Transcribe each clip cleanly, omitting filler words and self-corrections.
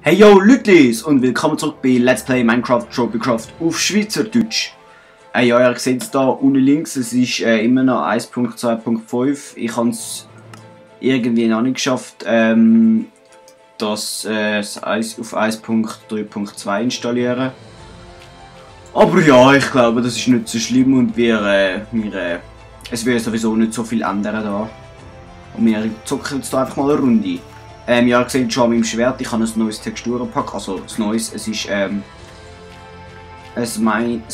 Hey yo Lütlis und willkommen zurück bei Let's Play Minecraft Tropicraft auf Schweizerdeutsch. Ja, ihr seht es da unten links, es ist immer noch 1.2.5. Ich habe es irgendwie noch nicht geschafft, das auf 1.3.2 installieren. Aber ja, ich glaube, das ist nicht so schlimm und es wird sowieso nicht so viel ändern da. Und wir zocken jetzt da einfach mal eine Runde. Ja, ihr seht schon an meinem Schwert, ich habe ein neues Texturenpack, also das Neues, es ist ein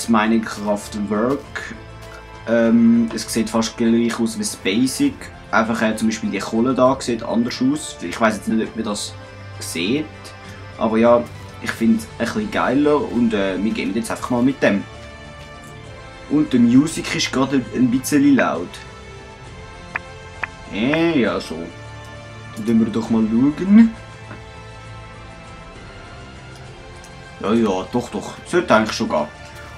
Minecraft-Work. Es sieht fast gleich aus wie das Basic, einfach zum Beispiel die Kohle da sieht anders aus, ich weiß jetzt nicht, ob man das sieht, aber ja, ich finde es ein bisschen geiler und wir gehen jetzt einfach mal mit dem. Und die Musik ist gerade ein bisschen laut. Ja, so. Dann wir doch mal schauen. Ja, doch. Sollte eigentlich schon gehen.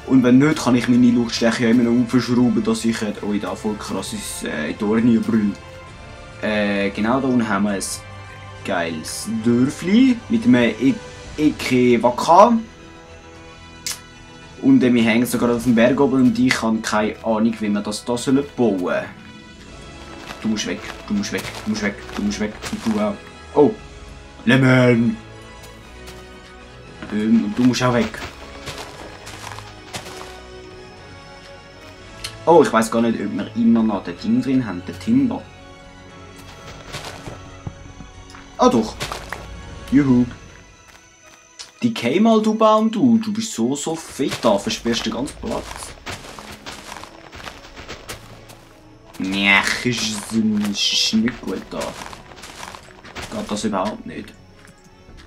Und wenn nicht, kann ich meine Lautstärke ja immer noch aufschrauben, dass ich da voll krasses Torni brülle. Genau da unten haben wir ein geiles Dörfli mit einem Eke-Waka. Und wir hängen sogar auf dem Berg oben und ich habe keine Ahnung, wie wir das da bauen sollen. Du musst weg. Und du auch. Oh! Lemon! Und du musst auch weg. Oh, ich weiß gar nicht, ob wir immer noch den Ding drin haben, den Timber. Ah doch! Juhu! Die mal, du Baum, du bist so fett da, versperrst den ganzen Platz. Nech, ist nicht gut da. Geht das überhaupt nicht.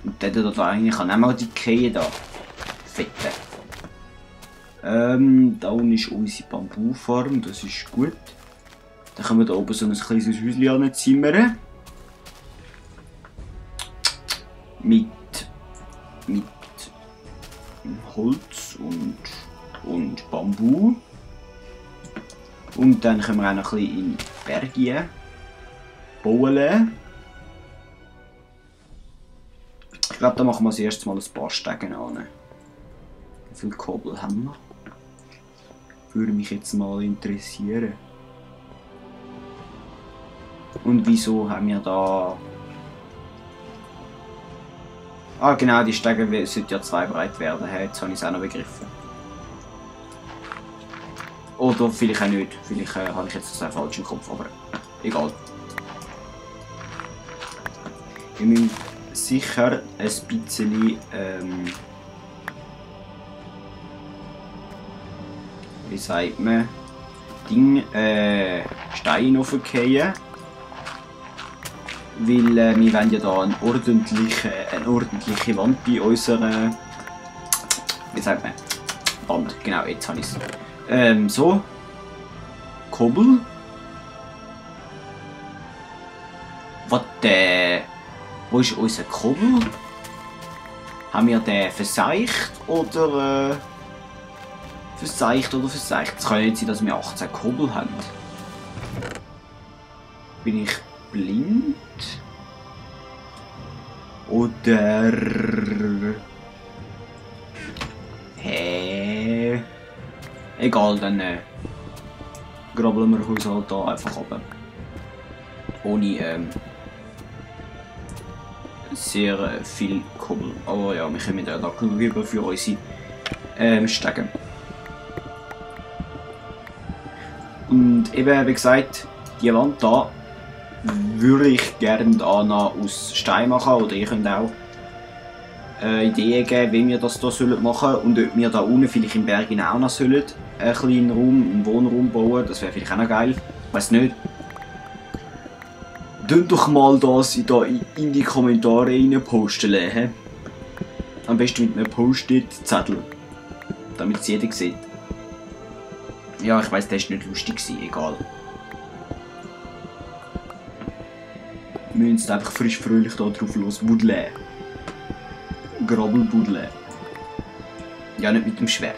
Und der da eigentlich kann auch mal die Käse da. Fette. Da unten ist unsere Bambufarm, das ist gut. Dann können wir da oben so ein kleines Häuschen anzimmern. Mit Holz und Bambu. Und dann können wir auch noch ein bisschen in die Berge bauen. Ich glaube, da machen wir als erstes mal ein paar Stegen an. Wie viel Kobbel haben wir? Würde mich jetzt mal interessieren. Und wieso haben wir da... Ah genau, die Stege sollten ja 2 breit werden. Jetzt habe ich es auch noch begriffen. Oder vielleicht auch nicht. Vielleicht habe ich jetzt das falsch im Kopf, aber egal. Wir müssen sicher ein bisschen wie sagt man, Steine raufgehen. Weil wir wollen ja da eine ordentliche Wand bei unserer, wie sagt man, Wand, genau, jetzt habe ich es. So. Kobbel. Was wo ist unser Kobbel? Haben wir den verseicht oder verseicht? Es kann ja nicht sein, dass wir 18 Kobbel haben. Bin ich blind? Oder... Hä? Egal, dann grabbeln wir uns halt da einfach runter. Ohne sehr viel Kobbel. Aber ja, wir können da rüber für unsere Stege. Und eben, wie gesagt, die Wand da würde ich gerne da noch aus Stein machen. Oder ihr könnt auch Ideen geben, wie wir das hier machen sollen und ob wir da unten vielleicht im Berg auch noch sollen einen kleinen Raum, einen Wohnraum bauen, das wäre vielleicht auch noch geil, ich weiß nicht. Könnt doch mal das in die Kommentare rein posten. Am besten mit einem Post-it-Zettel, damit es jeder sieht. Ja, ich weiß, das war nicht lustig, egal. Wir müssen jetzt einfach frisch fröhlich da drauf losbuddeln. Grabbelbuddeln. Ja, nicht mit dem Schwert.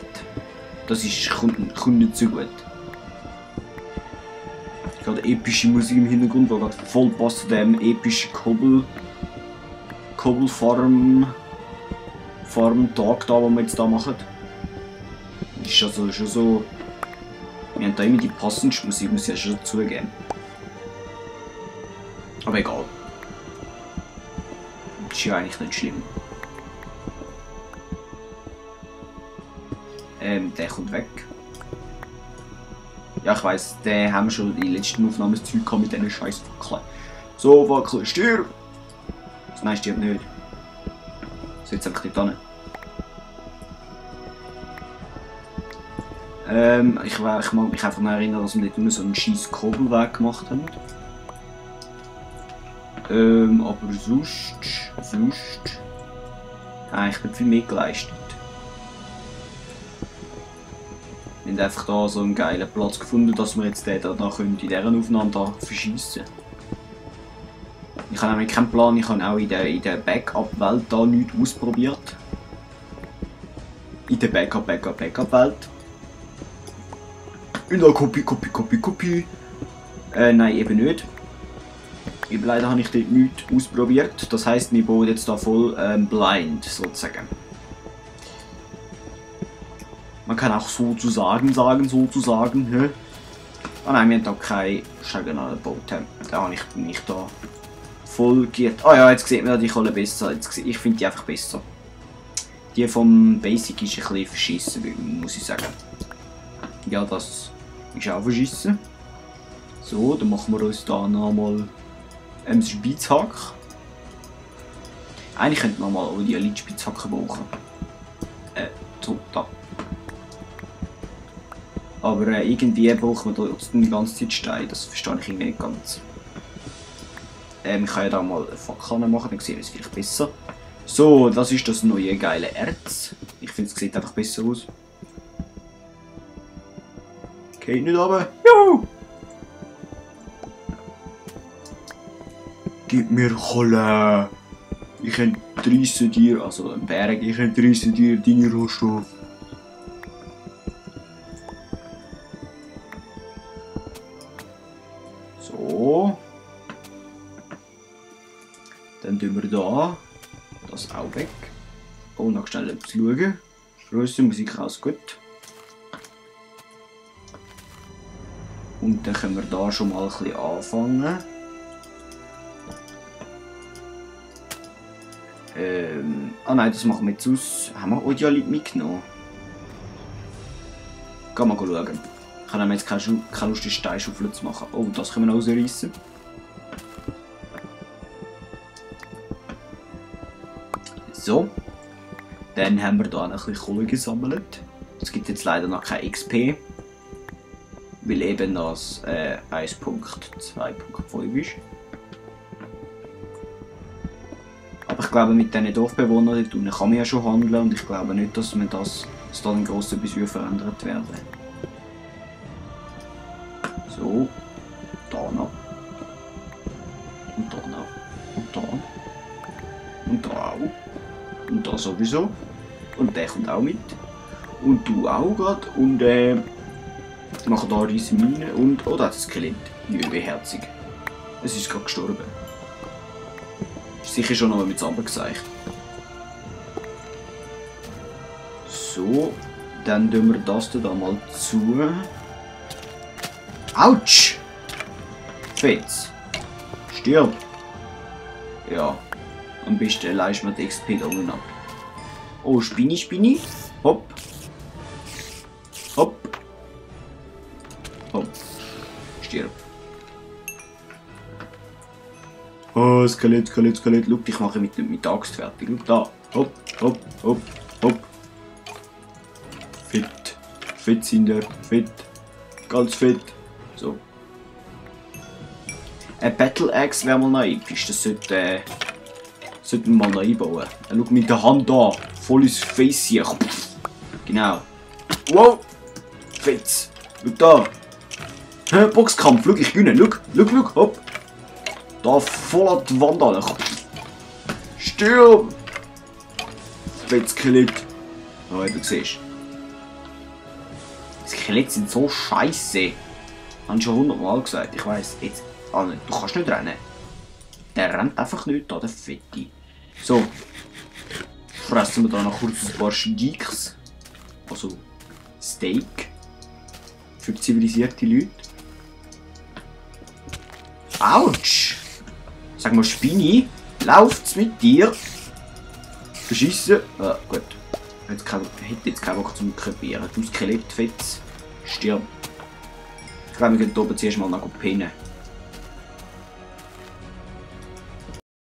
Das kommt nicht so gut. Gerade epische Musik im Hintergrund, die gerade voll passt zu dem epischen Kobbelfarm vor dem Tag da, den wir jetzt da machen. Ist also schon so... Wir haben da immer die passendste Musik, muss ich ja schon zugeben. Aber egal. Das ist ja eigentlich nicht schlimm. Der kommt weg. Ja, ich weiss, den haben wir schon in den letzten Aufnahmen das Zeug mit diesen scheiß Fackeln. So, Fackel, stirb! Nein, stirbt nicht. So, jetzt einfach nicht hin. Ich mag mich einfach noch erinnern, dass wir dort immer so einen scheiß Kurbelweg gemacht haben. Aber sonst... eigentlich nicht viel mehr geleistet. Wir haben einfach da so einen geilen Platz gefunden, dass wir jetzt den da in dieser Aufnahme da verschiessen. Ich habe nämlich keinen Plan, ich habe auch in der Backup-Welt da nichts ausprobiert. In der Backup-Welt. In der Kopie. Nein, eben nicht. Eben leider habe ich dort nichts ausprobiert. Das heisst, wir bauen jetzt da voll blind, sozusagen. Man kann auch sozusagen sagen, hä? Ah nein, wir haben da keine Schagenale gebaut. Da habe ich mich da voll geirrt. Ah ja, jetzt sieht man die Kohle besser. Ich finde die einfach besser. Die vom Basic ist ein bisschen verschissen, muss ich sagen. Ja, das ist auch verschissen. So, dann machen wir uns da nochmal Spitzhack. Eigentlich könnte man mal auch die Elite-Spitzhacke brauchen. So, da. Aber irgendwie braucht man da die ganze Zeit Steine, das verstehe ich irgendwie nicht ganz. Ich kann ja da mal eine Fackel machen, dann sehen wir es vielleicht besser. So, das ist das neue geile Erz. Ich finde, es sieht einfach besser aus. Geht nicht runter. Juhu! Gib mir Kohle! Ich entreisse dir, also ein Berg, ich entreisse dir deine Rohstoffe. So. Dann tun wir da das auch weg. Oh, noch schnell etwas schauen. Grösse Musik alles gut. Und dann können wir da schon mal ein bisschen anfangen. Ah nein, das machen wir jetzt aus. Haben wir Audiolite mitgenommen? Gehen wir schauen. Ich habe jetzt keine Lust, Steinschaufel zu machen. Oh, das können wir rausreißen. So. Dann haben wir hier ein bisschen Kohle gesammelt. Es gibt jetzt leider noch kein XP. Weil eben das 1.2.5 ist. Aber ich glaube, mit diesen Dorfbewohnern dort unten kann man ja schon handeln und ich glaube nicht, dass man dass da ein grosses etwas verändert werden. So, da noch. Und da noch. Und da. Und da auch. Und da sowieso. Und der kommt auch mit. Und du auch gerade. Und ich mache da riesige Mine und... Oh, da hat ein Skelett. Wie herzig. Es ist gerade gestorben. Ist sicher schon noch mit zusammengezeigt. So, dann tun wir das da mal zu. Autsch! Fetz! Stirb! Ja, am besten leisten wir die XP da unten ab. Oh, Spinni. Hopp! Hopp! Hopp! Stirb! Oh, Skelett. Schau, ich mache mit der Axt fertig. Schau da. Hopp. Fett sind wir. Fett. Ganz fett. So. Ein Battle Axe wäre mal noch episch. Das sollten wir mal noch einbauen. Schau mit der Hand da. Voll ins Face hier. Genau. Wow. Fett. Schau da. Boxkampf. Schau, ich gewinne. Schau. Hopp. Da voll an die Wand an. Stirb! Fett Skelett. Oh, du siehst. Skelette sind so scheiße. Habe ich schon 100-mal gesagt. Ich weiss jetzt. Ah, nicht. Du kannst nicht rennen. Der rennt einfach nicht da, der Fette. So. fressen wir da noch kurz ein paar Steaks. Also Steak. Für zivilisierte Leute. Autsch! Sag mal, Spinni, läuft's mit dir? Beschissen. Ah, gut. Hätte jetzt keinen Bock zum Krepieren. Du Skelettfetz. Stirb. Ich glaube, wir gehen hier oben zuerst mal noch pinnen.